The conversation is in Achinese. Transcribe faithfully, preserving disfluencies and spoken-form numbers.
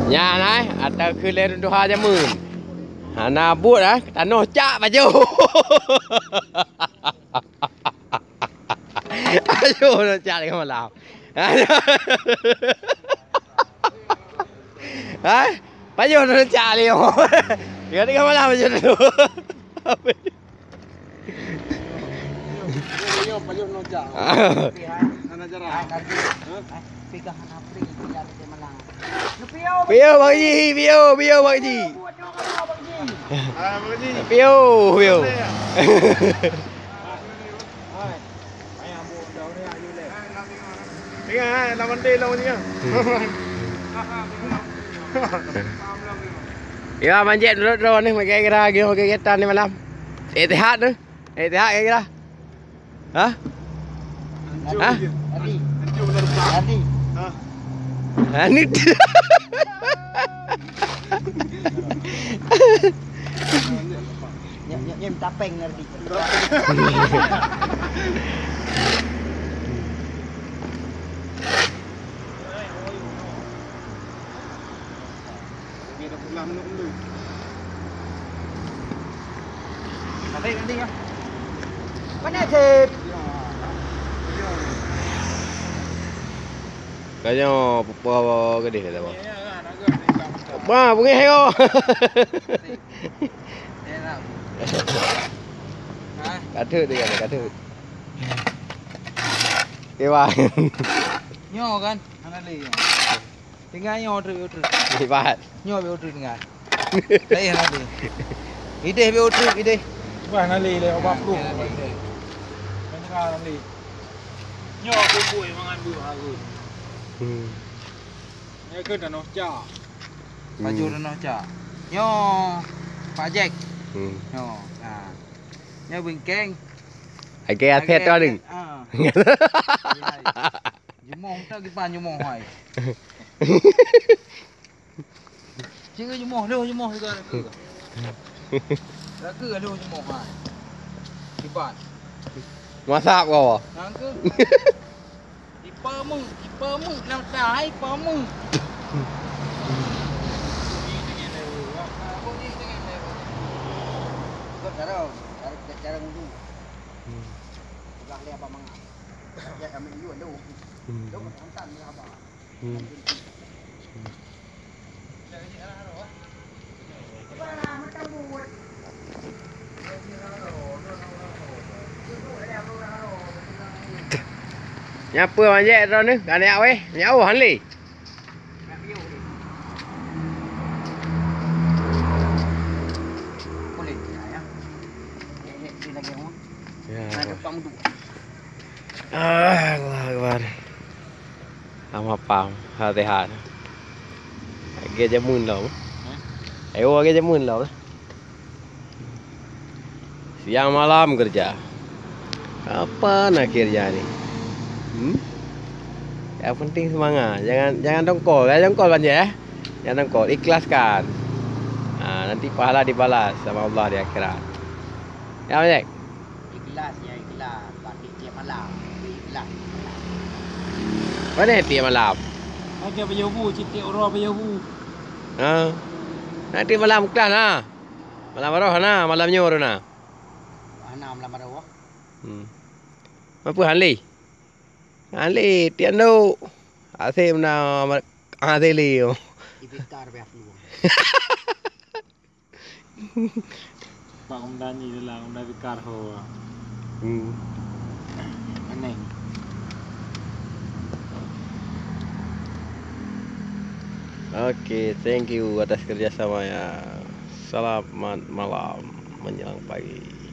Nyan ai, ata keu lhèe reudoha jameun. Hana buet ah, tanoh cak pajoh. Ayo, tanoh cak lagi malam. Hai, pajoh tanoh cak lagi. Ya, tengah malam pajoh tanoh. Nyoe, nyoe, pajoh nyoe jak. Hana jarang. Hah? Piôh, Bang Ji, piôh, piôh, Bang Ji. Ah, Bang Ji. Piôh, piôh. Ingat, eh, lawan dia, lawan dia. Ya, manjat dulu, dulu ni, pakai kira, pakai kegiatan ni malam. Ittihad tu. Ittihad kira-kira. Hah? Hah? Tadi. Tadi. Hah? Ha, ni. Nyok, nyok, nyok, tapeng ngerti. Mana sip? Ka nyoe peue-peue gadeh kata bah. Bah, beungéh yo. Ka thot dia kata, ka thot. Okey, bah. Nyoe kan, hana lé nyoe. Tinggai nyoe treuk, treuk. Hebat. Nyoe beu treuk tinggai. Laén hana lé. Idéh beu treuk, idéh. Bah, hana lé lé, obak tu. Hana lé. Menyerah hana lé. Nyoe kumpul mangan beu harus. Hmm. Nyoe ke tanoh cak. Pajoh tanoh cak. Nyoe Pak Jack. Hmm. Nyoe. Ha. Nyoe bingkeng. Agak aset tu ada. Ah. Jumoh tak kiban jumoh hai. Cik jumoh, lheuh jumoh juga lagi. Lagi lheuh jumoh hai. Kiban. Masak kau. Nang ke? Ipa mu, ipa mu, lam tai ipa mu. Cara, cara, cara, cara, Hmm. Peugah lé abang mangat. Ya, kami yue lu. Hmm. Lu hantam lé abang. Hmm. Nyan peue manjek droeneuh, ka neujak wéh, nyang oh han lé. Ya, Allahu Akbar. Hana paham, Fatihah. Lagèe jameun lom. Hah? Ayo, lagèe jameun lom lah. Siang malam kerja. Kapan akhirnya ni? Hmm? Yang penting semangat. Jangan, jangan dongkol. Jangan dongkol, Banjir, eh. Jangan dongkol. Ikhlaskan. Ha, nanti pahala dibalas sama Allah di akhirat. Ya, Banjir? Ikhlas, ya, ikhlas. Bak tiep-tiep malam. Ikhlas. Mana tiep malam? Lagèe pajoh bu, cit tiep uroe pajoh bu. Ha. Nanti malam ikhlas, ha. Malam baroh na, malam nyoe baru na. Hana malam baroh. Hmm. Apa han lé? Han lé, tian duk. Asai na, asai lé. Ipitar be aku. Pak Komdan ni lah, Komdan Fikar ho. Hmm. Aneh. Oke, thank you atas kerjasama ya. Selamat malam menjelang pagi.